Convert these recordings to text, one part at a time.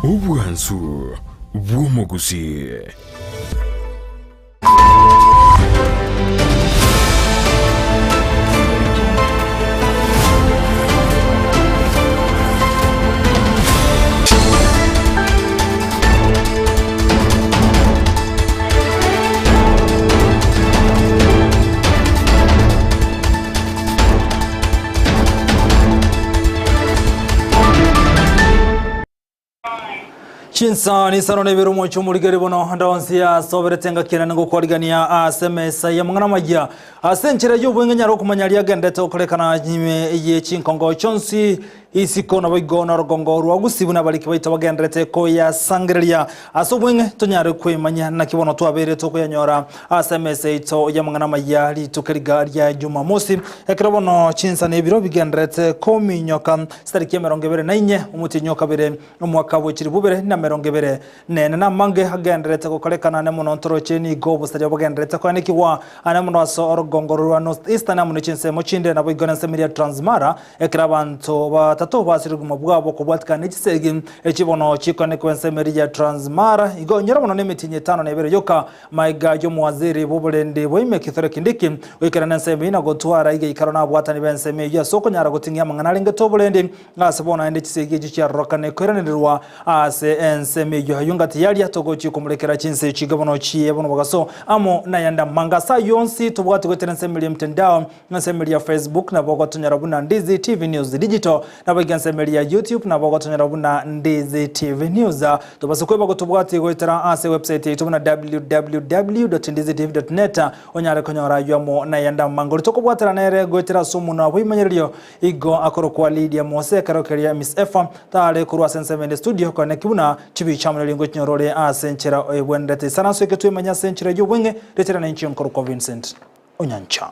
Obwansu bw'omogusii. Chinsa nisano na ibere omochie omorigeri bono ande onsi asoberete engaki enene gokwarigania ase emesa y'amang'ana amayia ase enchera y'obweng'e nyare okomanya aria agenderete gokorekana nyime ye chinkongo chionsi Isiko naboigo norogongo rwa Gusii buna abariki baito bagendererete koyasangereria ase obweng'e tonyare kwemanya naki bono twabeire tokoyanyora ase emesa yaito y'amang'ana amaya rituko riga ria Jumamosi ekero bono chinsa na ebiro bigendererete kominyoka chitariki emerongo ebere na inye omotienyi o kabere omwaka bwe chilifu bibere na emerongo ebere Nene namange agendererete gokorekana ane mono ntoroche nigo obosaria bogendererete koenekigwa ane mono ase orogongo rwa North Eastern amo ne chinsemo chinde naboigo nensemo eria Transmara ekero abanto batato basire obogima bwabo kobwatikana ne chisegi echi bono chikoenekigwa ensemo eria ya Transmara igo inyora mono nemetienyi etano na ebere yoka maiga y'omowaziri bw'oborendi bwa ime Kithure Kindiki goikerana ensemo eyio na gotwara egeikaro nabwatani b'ensemo eyio ase okonyara goting'ia amang'ana arengete oborendi Ase bono naende chisegi echio chiarorokane koiranererwa ase ensemo eyio. Ayio ngati yaria togochia komorekera chinse echi iga bono chie bono mogaso amo nayande amange. Ase ayio onsi tobwate goetera ensemo eria emtandao, ensemo eria ya Facebook nabo ogotonyora buna Ndizi TV News Digital, naboigo ensemo eria ya YouTube nabo ogotonyora buna Ndizi TV News. Tobasa kweba gotobwatia goetera ase ewebsite yaito buna www.ndizitv.net onyare konyora ayio amo nayande amange. Oria tokobwatera nere goetera ase omonwa bw'ebimanyererio Igo akorokwa Lydia Mose ekero keria Miss Efa tare korwa ase ensemo ende studio koeneki buna chibicha amo neringo chinyorore ase enchera ebwenerete. Isaranswe eke twemanye ase enchera y'obweng'e retera nenchio nkorokwa Vincent Onyancha.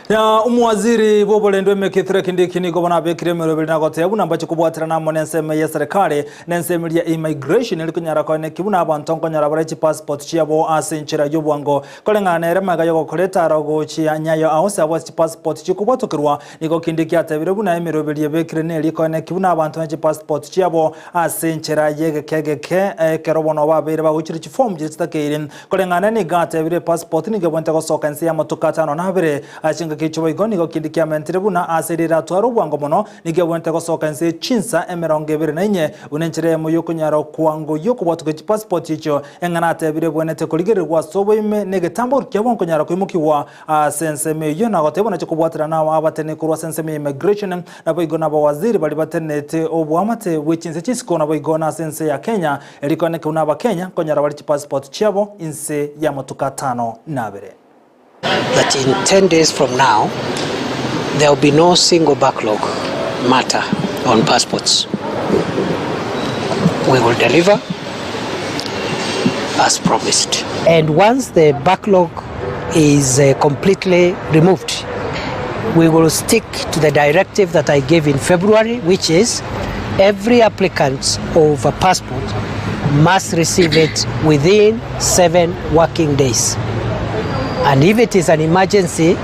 Na omowaziri bw'oborendi bw'emekethero Kindiki nigo bono abekire emeroberi na goteba buna mbache kobwaterana amo n'ensemo ye serikali na ensemo eria immigration eri konyara koeneki buna abanto nkonyora bare chipassport chiabo ase enchera y'obwango koreng'ana nere magega y'ogokora etaro gochia Nyayo House abwo ase chipassport chikobwatokerwa nigo Kindiki atebire buna emeroberi ebekire neri koeneki buna abanto ne chipassport chiabo ase enchera y'egeke egeke ekero bono babeire bagochire chiform chiria chitakeire Koreng'ana nigo atebire epasipoti nigo ebwenerete gosoka inse y'amatuko atano na abere. Ase chingaki echio boigo nigo kindi kiamentire buna ase riratware obwango mono, nigo ebwenerete gosoka inse ye chinsa emerongo ebere na inye, buna enchera eyemo y'okonyara okwangoyia okobwatokera chipasipoti echio. Eng'ana atebire ebwenerete korigererigwa ase oboime na egetamboro kiabo nkonyara koimokigwa ase ensemo eyio na gotebwa nache kobwaterana nabo abateneneri korwa ase ensemo ya immigration naboigo nabawaziri baria batenenete oboamate bwe chinse chisiko naboigo na ase ense ya Kenya Erikone buna Abakenya nkonyora bare chipassport chiabo inse y'amatuko atano na abere. That in 10 days from now there will be no single backlog matter on passports. We will deliver as promised. And once the backlog is uh, completely removed, we will stick to the directive that I gave in February, which is every applicant of a passport must receive it within seven working days. And if it is an emergency,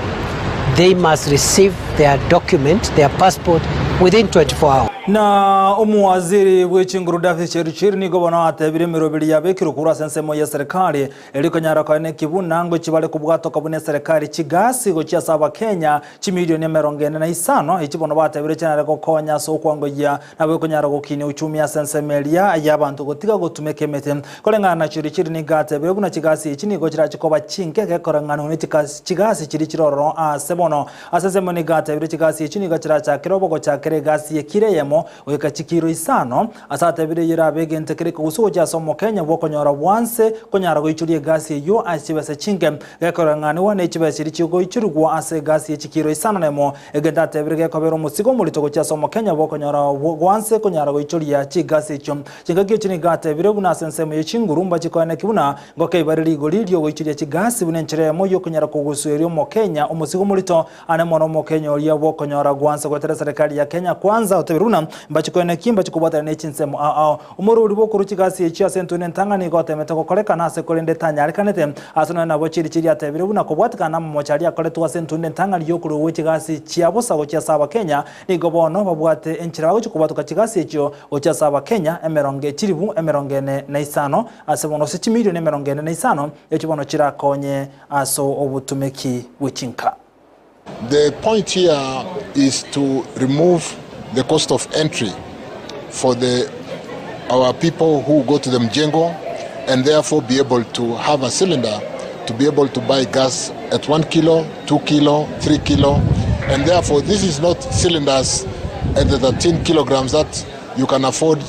they must receive their document, their passport, within 24 hours. Na omowaziri bw'echinguru David Cherichiri nigo bono atebire emeroberi yabekirwe korwa ase ensemo y'eserikali Erio konyara koeneki buna ngochia bare kobwatoka buna eserekari chigasi gochia ase Abakenya chimilioni emerongo ene na isano, echi bono batebire chinare gokonya ase okwangoyia nabo ekonyara gokinia uchumi ase ensemo eria y'abanto gotiga gotumeka emete. Koreng'ana na Chiri Chiri nigo atebire buna chigasi echi nigo chirache koba chinke gekoreng'anwa ne chigasi chiria chire ororo ase bono. Ase ensemo nigo atebire chigasi echi nigo chirachakere obogochakera egasi ye kiro eyemo Goika chikiiro isano, ase atebire eyio erabe egento kere ekegusuu gochia ase omokenya bw'okonyora bwanse konyara goichoria egasi eyio ase chibesa chinke, gekoreng'anigwa ne chibesa chiria chigoichorigwa ase egasi ye chikiiro isano nemo. Egento atebire gekobera omosigo omorito gochia ase omokenya bw'okonyora bwanse konyara goichoria chigasi echio. Chingaki echio nigo atebire buna ase ensemo ye chinguru mbache koeneki buna ngokeibare rigori riogoichoria chigasi buna enchera eyemo y'okonyara kogusueria omokenya omosigo omorito Ane mono omokenya oria bw'okonyora gwansa goetera eserekari ya Kenya Kwanza otebire buna. buna mbachi koenekia mbachi kobwatana ne chinsemo ao ao. Omorwori bw'okorwa chigasi echio ase entunda entang'ani nigo otemete gokorekana ase korende tanyarekanete. Ase nonya nabo chirichi riatebire buna kobwatekana namamocho aria akoretwe ase entunda entang'ani y'okorwa gwe chigasi chia bosa gochia ase Abakenya, nigo bono babwate enchera bagochia kobwatoka chigasi echio gochia ase Abakenya emerongo echiribu 45 ase bono gose chimilioni 45 echio bono chirakonye ase obotumeki bwe chinka. The point here is to remove the cost of entry for the our people who go to the Mjengo and therefore be able to have a cylinder to be able to buy gas at 1 kilo, 2 kilo, 3 kilo. And therefore this is not cylinders at the 13 kilograms that you can afford,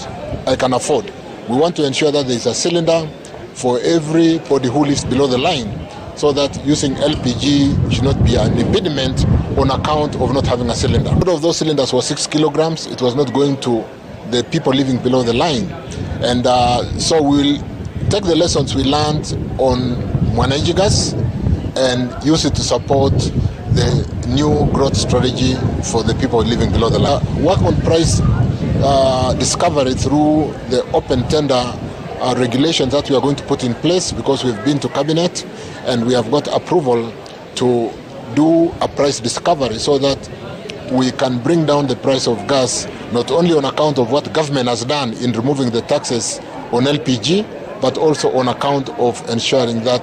I can afford. We want to ensure that there is a cylinder for everybody who lives below the line so that using LPG should not be an impediment on account of not having a cylinder. One of those cylinders was 6 kilograms. It was not going to the people living below the line. And so we'll take the lessons we learned on Mwananchi Gas and use it to support the new growth strategy for the people living below the line. Work on price discovery through the open tender regulations that we are going to put in place, because we've been to cabinet and we have got approval to do a price discovery so that we can bring down the price of gas, not only on account of what government has done in removing the taxes on LPG, but also on account of ensuring that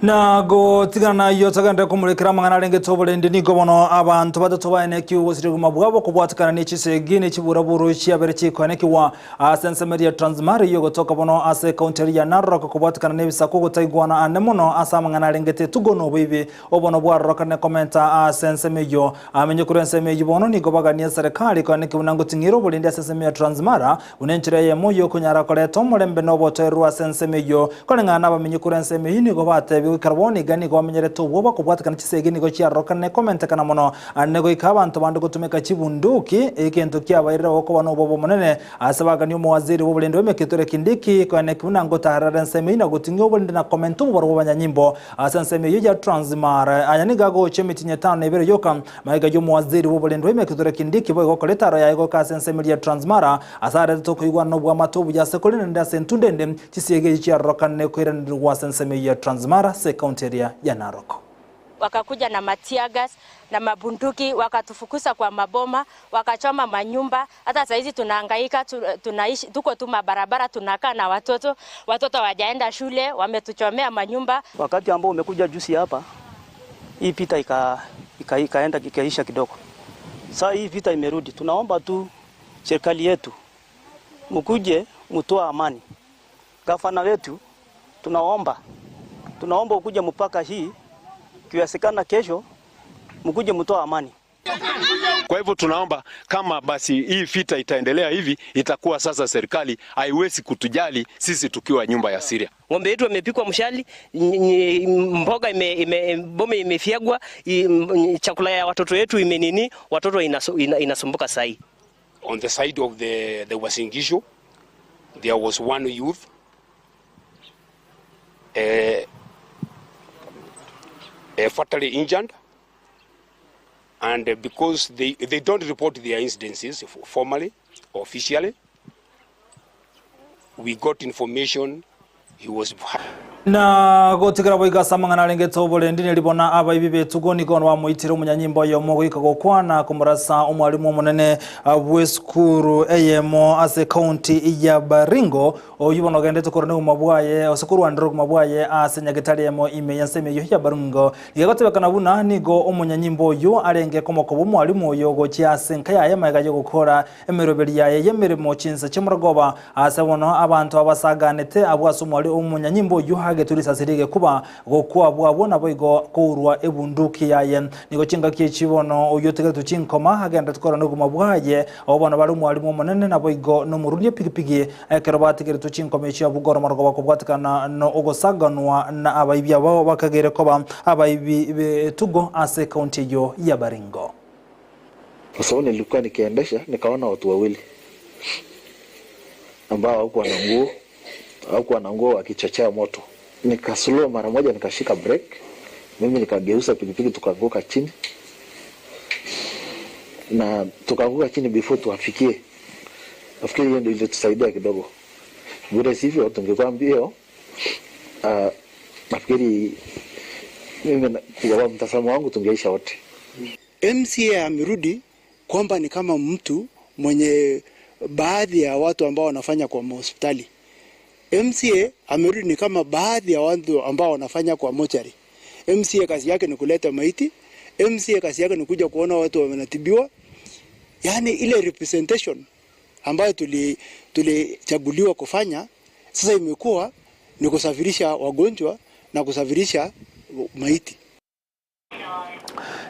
na gotigana nayo togende komurekera amang'ana arengete oborendi nigo bono abanto batato baenekiwe gosire obogima bwabo kobwatekana na chisegi na chiburaburu chiabere chikoenekiwa ase ensemo eria ya Transmara eyio gotoka bono ase ekaunti eria ya Narok kobwatekana na ebisaku ogotaigwana ande mono ase amang'ana arengete etugo na oboibi obono bwarorokane komenta ase ensemo eyio amenye korwa ensemo eyio bono nigo baganie eserekari koenekia buna ngoting'ire oborendi ase ensemo ya Transmara Buna enchera eyemo y'okonyara koreta omorembe na obotoereru ase ensemo eyio, koreng'ana nabamenyi korwa ensemo eyio nigo batebigwe ekero bono iga nigo bamenyerete obwoba kobwatekana chisegi nigo chiarorokanire komentekana mono ande goika abanto bande gotumeka chibunduki egento kiabairire okoba nobwoba omonene ase bagania omowaziri bw'oborende bw'emeketore Kindiki koeneki buna ngotaarera ensemo eyio na goting'ia oborende na komenta omobaro bw'abanyanyimbo ase ensemo eyio ya Transmara. Aya nigo agocha emetienyi etano na ebere yoka Magega y'omowaziri bw'oborendi bw'emekutore Kindiki boigo gokora etaro yaye goika ase ensemo eria ya Transmara, ase aretete okoigwana na obwamate obuya ase korende naende ase entunda ende, chisiege echio chiarorokane koiranerigwa ase ensemo eyio ya Transmara ase ekaunti eria ya Narok. Wakakuja na mateargas na mabunduki wakatufukuza kwa maboma, wakachoma manyumba, hata saizi tunahangaika, tunaishi, tuko tu mabarabara tunakaa na watoto, watoto hawajaenda shule, wametuchomea manyumba. Wakati ambao umekuja juzi hapa, hii vita ikaenda ikaisha kidogo. Sasa hii vita imerudi. Tunaomba tu serikali yetu mkuje mtoa amani. Gavana wetu tunaomba ukuje mpaka hii, kiwezekana kesho mkuje mtoa amani. Kwa hivyo tunaomba kama basi hii vita itaendelea hivi, itakuwa sasa serikali haiwezi kutujali sisi tukiwa nyumba ya Syria. Ng'ombe yetu imepikwa mshali, mboga ime, ime, bome imefyagwa, chakula ya watoto wetu imenini, watoto inasumbuka sahi. On the side of the Uasin Gishu, there was one youth, fatally injured. And because they don't report their incidences formally, officially, we got information he was... Na gotigera boiga ase amang'ana arengete oborendi neribona abaibi betugo nigo bamoitire omonyanyimbo oyomo goika gokwana komorasa omwarimu omonene bw'esukuru eyemo ase county ya Baringo oyu bono ogendete korwa obogima bwaye ase korwandera obogima bwaye ase nyagetari eyemo ime ya ensemo eyio ya Baringo. Igagotebekana buna nigo omonyanyimbo oyu arenge komokoba omwarimu oyo gochia ase enka yaye magega yogokora emeroberi yaye y'emeremo chinsa chi'omorogoba ase bono abanto abasaganete abwo ase omwari omonyanyimbo oyu ageturisasirige kuba gokwa bwabwo nabo igo kourwa ebunduki yaye nigo chingaki echibono oyu otegeretwe chinkoma agenda tukora nobogima bwaye abo bono bari omwarimu omonene nabo igo nomorundi epikipiki ekero bategeretwe chinkoma echio abugoro omorogoba kobwatekana no ogosaganwa na abaibi abo bakagere koba abaibi betugo ase kaunti eyo ya Baringo. Kwa sababu nilikuwa nikiendesha nikaona watu wawili ambao hawakuwa na nguo, hawakuwa na nguo wakichochea moto. Nikaslow mara moja nikashika brake, mimi nikageuza pikipiki tukaanguka chini. Na tukaanguka chini before tuwafikie. Nafikiri hiyo ndio ilitusaidia kidogo, vile sivyo tungekuwa mbio. Uh, nafikiri mimi kwa mtazamo wangu tungeisha wote. MCA amerudi kwamba ni kama mtu mwenye baadhi ya watu ambao wanafanya kwa hospitali. MCA amerudi ni kama baadhi ya watu ambao wanafanya kwa mochari. MCA kazi yake ni kuleta maiti, MCA kazi yake ni kuja kuona watu wanatibiwa. Yaani ile representation ambayo tulichaguliwa kufanya sasa imekuwa ni kusafirisha wagonjwa na kusafirisha maiti.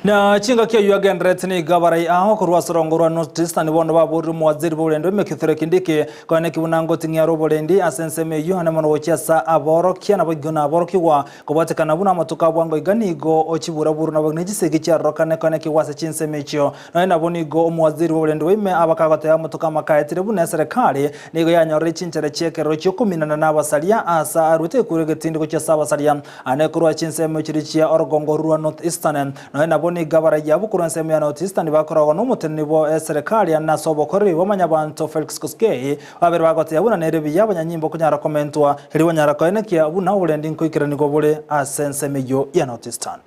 Na chingaki aywo agenderete nigo abarai ao korwa ase orongo rwa North Eastern bono baborire omowaziri bw'oborendi ime Kithure Kindiki konya neki buna ngoting'ia are oborendi ase ensemo eyio ane mono gochia ase aborokia naboigo na aborokigwa kobwatekana buna amatuko a bwango iga nigo ochiburaburu naboigo ne chisegi chiarorokane konya kigwa ase chinsemo echio Nonya nabo nigo omowaziri bw'oborendi bwa ime abakagoteba amatuko amakaetire buna eserekari nigo yanyorire chinchera chi'ekerero chi'okominana nabasaria ase aruete ekura egetindi gochia ase abasaria Ane korwa chinsemo chiria chia orogongo rwa North Eastern, nonya nabo nigo abaraiyo abwo korwa ensemo ya North Eastern bakoragwa nomoteneni bwa eserekari ane ase obokoreri bwa manyabanto Felix Koskei, babere bagotebia buna nere buya abanyanyimbo konyara komentwa erio banyara koenekia buna oborendi nkoikeranigwa bore ase ensemo eyio ya North Eastern.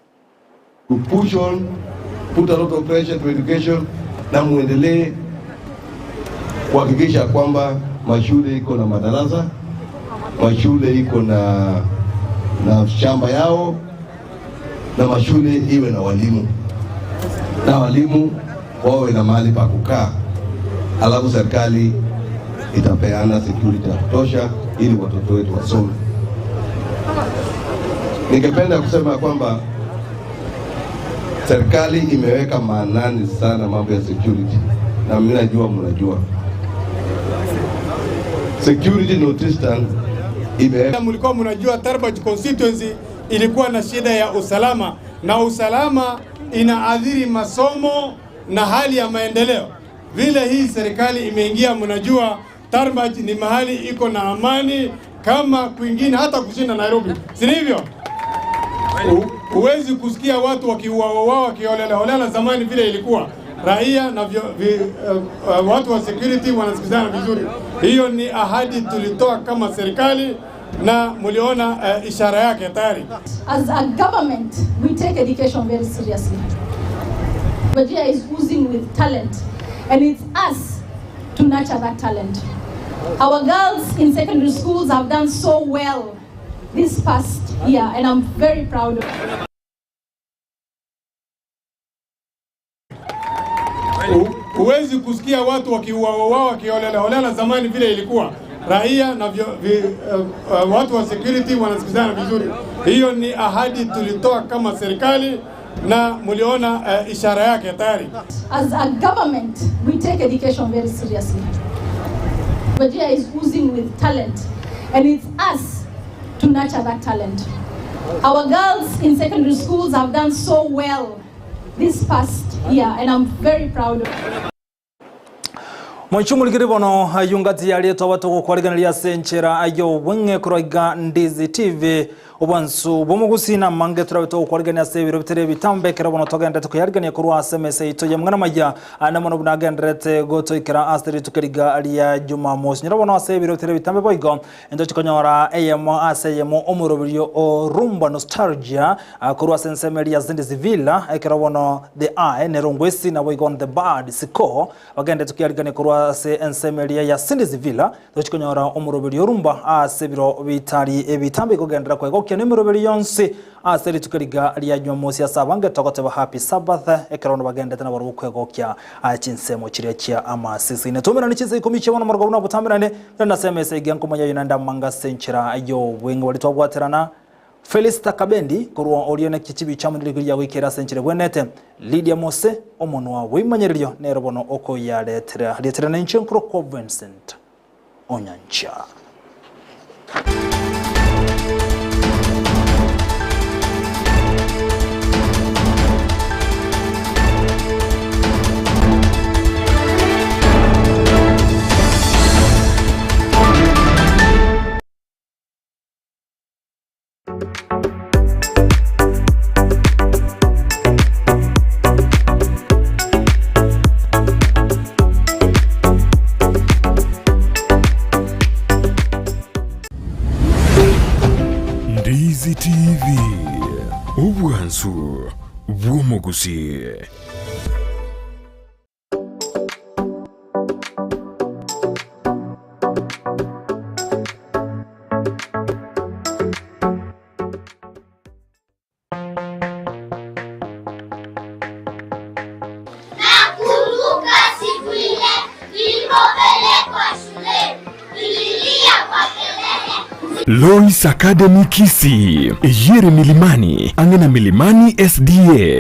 To push on, put a lot of pressure to education na muendelee kuhakikisha kwamba mashule iko na madarasa, mashule iko na, na shamba yao na mashule iwe na walimu na walimu wawe na mahali pa kukaa, alafu serikali itapeana security ya kutosha ili watoto wetu wasome. Ningependa kusema kwamba serikali imeweka maanani sana mambo ya security, na mimi najua mnajua security North Eastern imeweka. Mlikuwa mnajua Tarbaj constituency ilikuwa na shida ya usalama, na usalama inaathiri masomo na hali ya maendeleo. Vile hii serikali imeingia, mnajua Tarbaj ni mahali iko na amani kama kwingine, hata kushinda Nairobi, si ndivyo? Huwezi kusikia watu wakiuawa wakiholela holela zamani vile ilikuwa raia na vyo, vi, uh, watu wa security wanasikizana vizuri. Hiyo ni ahadi tulitoa kama serikali na mliona ishara yake tayari. As a government, we take education very seriously. Wajir is oozing with talent, and it's us to nurture that talent. Our girls in secondary schools have done so well this past year, and I'm very proud of it. Huwezi kusikia watu wakiuawa wakiholela holela zamani vile ilikuwa raia na vyo, vi, uh, uh, watu wa security wanasikizana vizuri. Hiyo ni ahadi tulitoa kama serikali na mliona ishara yake tayari. As a government, we take education very seriously. Wajir is oozing with talent, and it's us to nurture that talent. Our girls in secondary schools have done so well this past year, and I'm very proud of it. Moichumurikiri bono ayungati yaretwa batogokwarigana ase enchera y'obweng'e korwa iga Ndizi TV obwansu bw'omogusi na mange turabe togokwarigania ase ebiro bitere ebitambe ekero bono togenderete koyarigania korwa ase emesa yaito ya mang'ana maya ande mono buna agenderete gotoikera ase rituko riga ria Jumamosi. Nyora bono ase ebiro bitere ebitambe boigo ntochi konyora eyemo ase eyemo omoroberio o Rumba Nostalgia korwa ase ensemo eria Zindisi Villa ekero bono The Eye Nerongwesi naboigo On The Bird Siko Bagenderete koyarigania korwa ase ensemo eria ya Sindisi Villa, tochia konyora omoroberio orumba ase ebiro bitari ebitambe ikogenderera kwegokia nemeroberio yonsi ase rituko riga ria Jumamosi ase abange togoteba Happy Sabbath ekero bono bagenderete nabarobwo kwegokia chinsemo chiria chia amaseseni. Twaumerane chinsa ikomi chia bono morogoro buna botambe naende naende ase emesa egiya nkomanya aye naende amanga ase enchera y'obweng'e baria twabwaterana Felista Kabendi, korwa oria naki chibicha amo neriko ria goikera ase enchera ebwenerete, Lydia Mose, omonwa bw'ebimanyererio, nere bono okoyaretera. Rietera nenche nkorokwa Vincent Onyancha. Omogusi TV, obwansu bw'omogusi. Nakumbuka siku ile nilipopelekwa shuleni, nililia kwa kelele. Lois Academy Kisii, Iyere Milimani, ang'e na Milimani SDA.